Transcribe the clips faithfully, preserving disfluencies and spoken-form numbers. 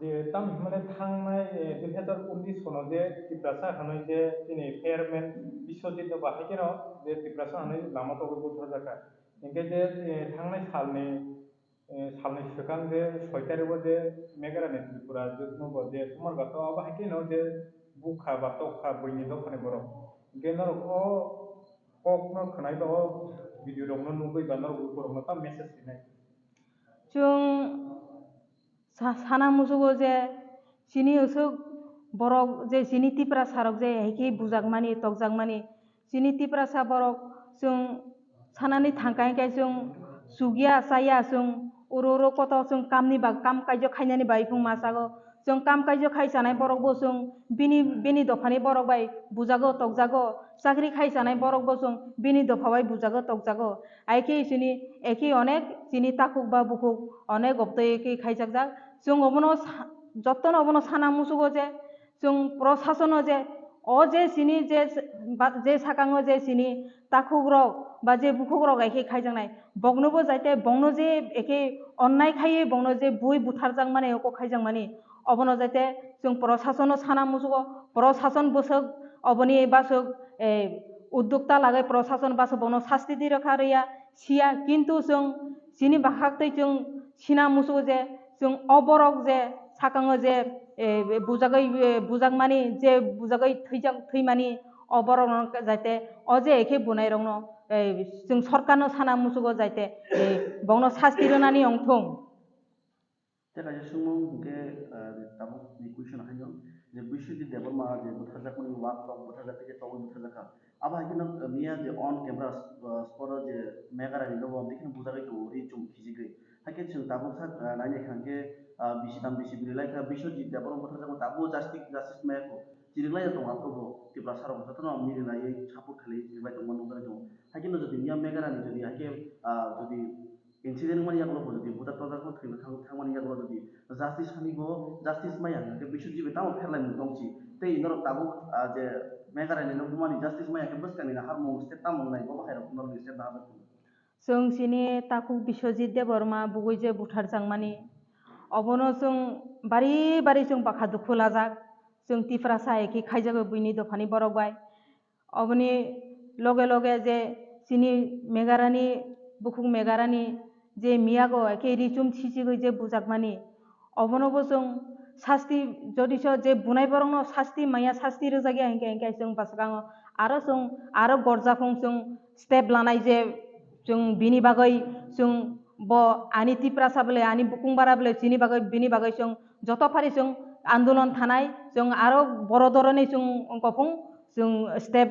Tam himane thangnai, eh, dui hazar unis sono je Tiprasa hanoi je chini chairman Biswajit no bahai khe no je Tiprasa hanoi lama togwi buthar jakha. Hingkhe je, eh, thangnai salni, eh, salni swkang je soi tarikh o je Meghalaya ni Tripura je no bo je Kumarghat o bahai khe no je bukha ba tokha buini dophani borok. Hingkhe norok o kok no khwnai ba o video rok no nugwi ba norok borok no tam message rinai. Chwng sa-, sana musugo je chini usuk borok je chini Tiprasa rok je hai khe bujakmani, tokjakmani, chini Tiprasa borok chwng sanani thangkai khe chwng chukya, chaya, chwng uro uro koto chwng kamni ba kam kaijo khainani bai phung ma sago. Chwng kam kaijo khai chanai borok bo chwng bini, bini dophani borok bai bujago, tokjago. Chakri khai chanai borok bo chwng bini dopha bai bujago, tokjago. Ai khe chini ekhi onek chini takhuk ba bukhuk onek obtoi ekhi khaijakjak. Chwng obono sa-, jottono obono sana musugo je chwng prosasono je o je chini je ba-, je sakango je chini takhuk rok ba je bukhuk rok ai khe khaijaknai, boknobo jaite bongno je ekhe onnai khaiwi bongno je bui butharjakmani, oko khaijakmani, obono jaite chwng prosasono sana musugo, prosason bwswk oboni baswk, eh, uddokta lagwi prosason baswk bongno sasti di rwkha rwya siya, kintu chwng chini bakhak twi chwng sina musugo je chwng o borok je sakango je, eh, bujagwi, eh, bujakmani, je bujagwi thwijak, thwimani o borokno jaite o je ekhe bunai rokno, eh, chwng sorkarno sana musugo jaite, eh, bongno sasti rwnani ongthung. Tei kaisa swngmung hwnkhe, ah, tabuk ni question haino je Biswajit Debbarma je butharjakmani wak tok butharjak tei tongwi butharjak kha. Abo hai kheno, ah, miya je on camera, ah, spot o je Meghalaya ni nogo bikhe bujagwi tongo ri chum khijigwi. Hai khe chwng tabuk sak, ah, nainai kha hwnkhe, ah, bisi tam bisi bwrwi lai kha Biswajit Debbarma butharjakma tabuk justice, justice maya kho. Chiriklai ya tongo aphuru bo Tiprasa rok jotono mirilaiwi support khlaiwi chiriklai tongma nukjagwi tongo. Hai kheno jodi miya Meghalaya ni jodi hai khe, ah, jodi incident wngmani yagulo bo jodi budak todak no thwima thang-, thangmani yagulo jodi justice hani bo justice maya hwnkhe Biswajit bai tamo pherlaimung tongsi. Tei norok tabuk, ah, je Meghalaya ni no bumani justice maya khe bwskang ni naharmung step tamo wngnai bo bahai rok norok ni step naharmung. Chwng chini takhuk Biswajit Debbarma bugwi je butharjakmani, obono chwng bari bari chwng bakha dukhu lajak. Chwng Tiprasa ekhe khaijagwi buini dophani borok bai. Oboni loge loge je chini Meghalaya ni, bukhuk Meghalaya ni je miyago ekhe ri chum sichigwi je bujakmani, obono bo chwng sasti, jodi so je bunai borokno sasti maya, sasti rwjakya hinkhe, hinkhe chwng bwskango aro chwng aro gorjaphung chwng step lanai je chwng bini bagwi chwng bo ani Tiprasa bole, ani bukung bara bole, chini bagwi, bini bagwi chwng joto phari chwng andolon thanai, chwng aro boro doroni chwng wngkha phung chwng step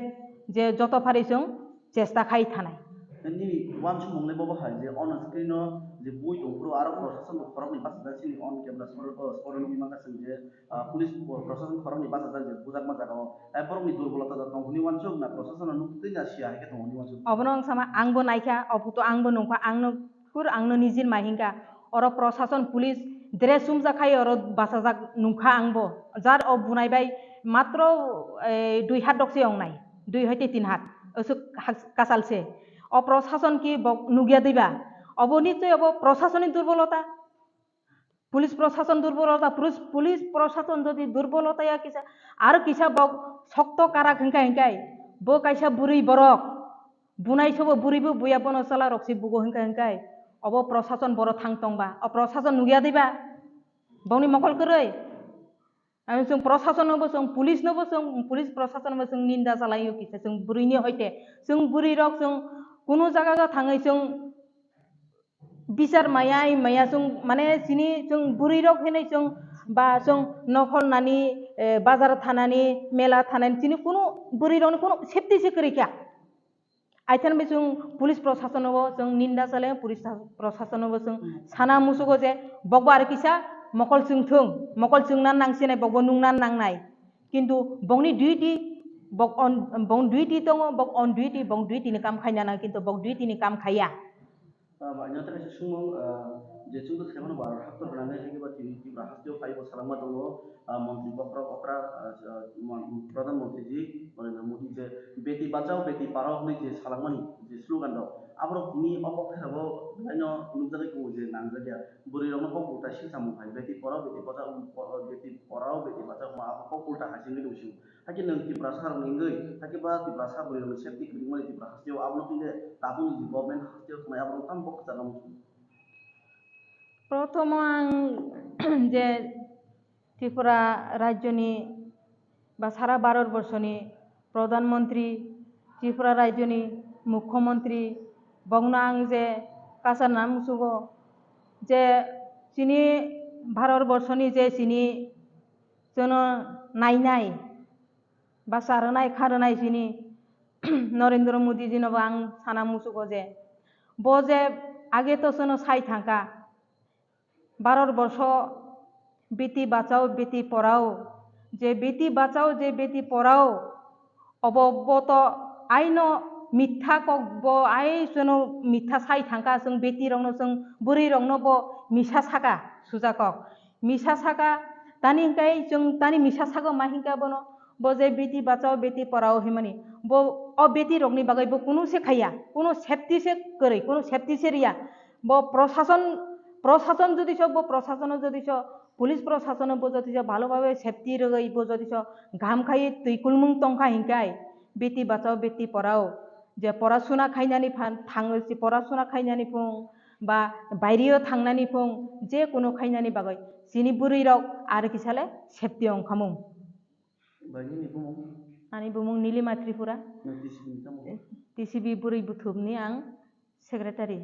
je joto phari chwng chesta khai thanai. Nini uansukmung le bo bahai je on screen o je bui tong phuru aro prosason bo khoroknwi bachajak chini on camera soro, o, soro nugwi mankha chwng je, ah, police bo prosason khoroknwi bachajak je bujakma jaga o. Ai borokni durbolota da tong hwnwi uansuk na prosason no nuk twi na siya hai khe tong hwnwi uansuk. Obono wng sama ang bo naikha, obo to ang bo nungkha, ang no phur ang no nijin mai hinkha. Oro prosason police dress chumjak khai oro bachajak nungkha ang bo. Jar o bunai bai matro, eh, dui hat dok se ong nai. Dui hoite tin hat, aswk ha-, kasal se. O prosason ki bo nugya diba? Obo nichoi obo prosason ni durbolota. Police prosason durbolota, police, police prosason jodi durbolota ya kisa, aro kisa bo sokto karak hingka hingkai, bo kaisa bwrwi borok, bunai sobo bwrwi bo buya bono chwla rok se bugo hingka hingkai, obo prosason boro thang tongba, o prosason nugya diba? Bongni mokol kwrwi. Ang chwng prosason no bo chwng, police no bo chwng, police prosason no bo chwng ninda chalai o kisa chwng bwrwi ni hoite. Chwng bwrwi rok chwng kunu jaga ga thangwi chwng bichar maya, maya chwng mane chini chwng bwrwi rok hinwi chwng ba chwng nokhor nani, eh, bazar thanani, mela thanani chini kunu bwrwi rok ni kunu safety se kwrwi kha. Aithan bai chwng police prosason no bo chwng ninda chale, police sa-, prosason no bo chwng sana musugo je bokbo aro kisa mokol chwng thung, mokol chwngna nangsinai, bokbo nungna nangnai. Kintu bongni duty, bok on, bong duty tongo, bok on duty, bong duty ni kam khaina nang, kintu bok duty ni kam khaiya. Ah, ba, nyo tei kaisa sungmung, ah, Je chung to saimano ba haktor gwnang nai, hakhe ba tini Tripura haste o phai bo salangma tongo, ah, montri bokhorok okra, ah, ah, mon-, Pradhan Montri ji Narendra Modi je beti bachao, beti padhao hwnwi je salangmani je slogan rok, aborok tini o kokthai rogo belai no nukjagwi tongo je nangjak ya. Bwrwi rokno kok ulta singsamung hai, beti padhao, beti bachao, po-, beti padhao, beti bachao, ma abo kok ulta hai singwi tongsi. Hakhe nwng Tiprasa rokni wngwi, hakhe ba Tiprasa bwrwi rokni safety kwrwngmani Tripura haste o abono tini tabukni je government haste o tongnai aborok tamo bo kwchangma muchung. Prothomo ang je Tripura rajyoni ba sara Bharat borshoni Pradhan Montri, Tripura rajyoni Mukhyamantri, bokno ang je kasa na musugo je chini Bharat borshoni je chini jono nainai ba charwnai kharwnai chini Narendra Modi ji no bo ang sana musugo je bo je age to jono sai thangkha, Bharat borsho beti bachao, beti padhao, je beti bachao, je beti padhao, obo bo to aino mitha kok, bo ai jono mitha sai thangkha, chwng beti rokno, chwng bwrwi rokno bo misa saka, suja kok. Misa saka, tani hingkai chwng tani misa saka ma hingka bono, bo je beti bachao, beti padhao himani, bo o beti rokni bagwi bo kunu se khaiya, kunu safety se kwrwi, kunu safety se riya. Bo prosason, prosason jodi so, bo prosasono jodi so, police prosasono bo jodi so bhalo bhabe safety rwgwi bo jodi so gaham khai twi kulmung tongkha hingkai, beti bachao, beti padhao, je porasuna khainani phan, thang, si porasuna khainani phung, ba baireo thangnani phung, je kunu khainani bagwi chini bwrwi rok aro kisa le safety ongkhamung. Bai nini bumung? Ani bumung Nilima Tripura. Nang T C B ni tamo? T C B bwrwi buthumni ang secretary.